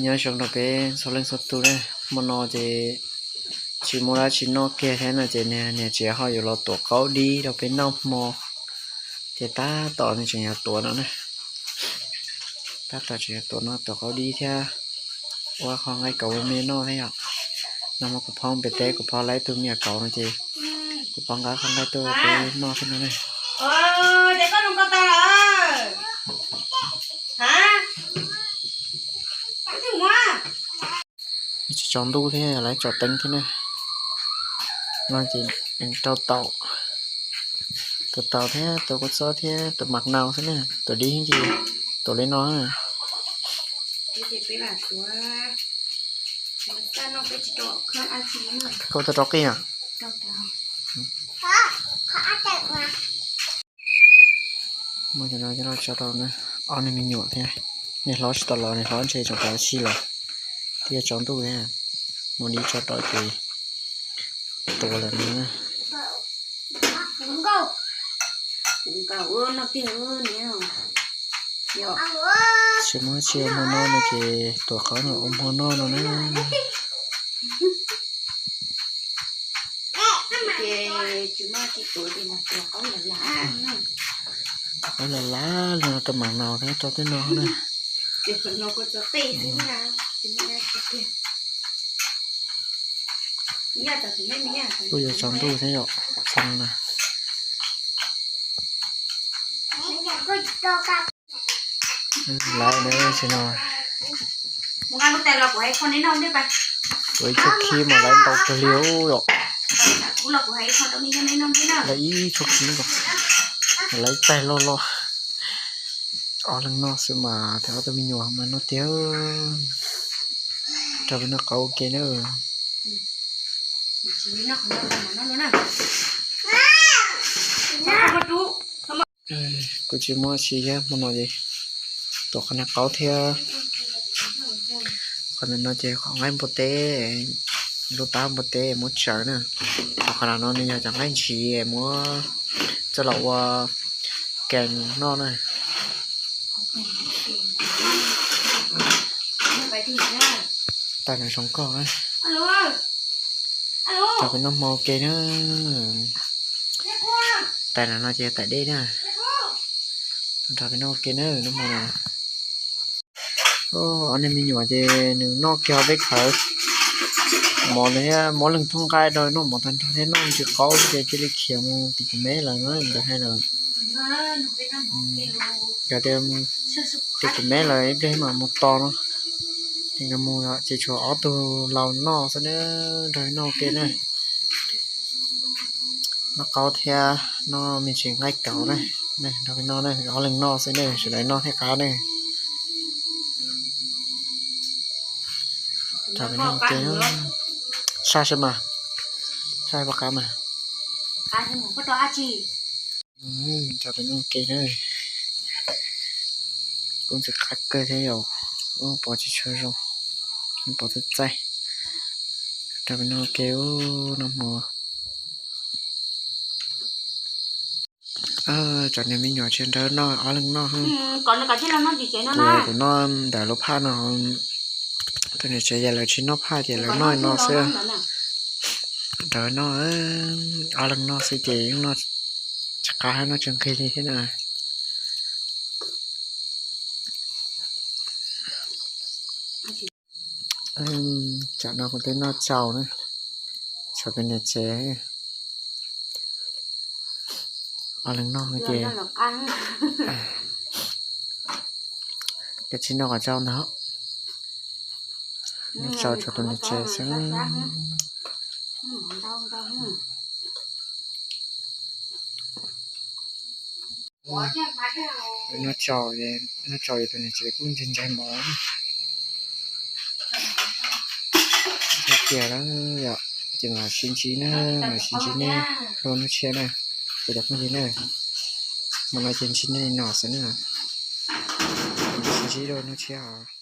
Nyob zoo rau peb txhua leej txhua tus na, hmo no ces tsis muaj dab tsi noj kiag thiab no ces niam tsev ho yuav los tuav qaub dib rau peb noj hmo thiab. Tab tom tseem yuav tuav no na, tab tom tseem yuav tuav no, tuav qaub dib thiab ua qhov nqaij kauv me noj thiab yom. No mas kuv phob pem teb, kuv phob laib tug me nyuam kauv no ces kuv phob nqa qhov nqaij tuaj peb noj thiab no na. Tsis tsaus ntuj thiab lawv tsom teev thiab na. No ces rau taum, tuav taum thiab tuav kua txob thiab tuav mam nau xwb na, tuav dib ces tuav li no. Koj tuaj rau qij na. Muab cov no coj los tso rau ob niag me nyuam thiab. Niag hlob tsis tau los, niag hlob ntshe tseem kav si los, twb yuav tsaus ntuj thiab. Muab dib tso rau ces tuav lawm no. Tsis muaj tsi ua hmo noj no ces tuav qaub no ua hmo noj no na. Tuav qaub lam lav li no rau mam nau thiab rau tej no na. Kuj yuav tsaus ntuj thiab yom, txog no na. Lawv tsis no, kuv ib tug khib mas lawv ntau kawg li yom. Lawv ib tug khib nkaus, lawv ib tais loj loj. Ob leeg noj xwb mas thiaj ob tug me nyuam mas noj tiag. Rau peb noj qaub ua ke na. Kuj tsis muaj tsi thiab, hmo no ces tuav qhov niag qaub thiab. Qhov ntawm no ces qhov nqaij npua teb, lub tab npua teb muab tsaws na. Qhov no nws yog cov nqaij ntshiv muab coj los ua kees noj na. Tais no zoo nkauj na. Nrog peb noj hmo ua ke na. Tais no no ces tais dej na. Nrog peb noj ua ke na, noj hmo no. Ob niag me nyuam ces nws noj kiag peb khawv mov thiab muab leej thooj nqaij rau noj mov tag nrho thiab noj ntsis qaub ces cia li khiav mus tim kuv meb lawm na, nkawd hais lawm. Nkawd tias tim kuv meb lawm ib pliag mam mus tos no. Ces nkawd mus ces tshuav ob tug laus noj xwb na, nrog noj ua ke na. Noj qaub thiab noj me ntsis nqaij kauv na. Nrog peb noj na, ob leeg noj xwb na, sawv daws noj thiaj qab na. Nrog peb noj ua ke, saj seb mas, saj puas qab mas. Nrog peb noj ua ke na. Kuj ntxim qab kawg thiab yom, pom tsis tshua zoo, pom txaij txaij. Nrog peb noj ua ke, noj hmo. Cov niag me nyuam tsis nrog noj, ob leeg noj. Kuv, kuv noj ntawm lub phaj no, tus niam tsev ces lawv tsis noj phaj ces lawv noj no xwb. Nrog noj, ob leeg noj xwb ces yeej noj tsis qab, noj tsis nqig li thiab na. Tsam no kuv twb noj tsau na, tshuav tus niam tsev, ob leeg noj ces kav tsij noj kom tsau ntag. Noj tsau tshuav tus niam tsev xwb. Noj tsau, noj tsau tus niam tsev kuj ntshai ntshai mov tiag lawm yom. Ces mam sib ntsib na, mam sib ntsib nej dua hnub tshiab na, kuv cov phooj ywg na. Hmo no ces ntsib nej li no xwb na, sib ntsib dua hnub tshiab os.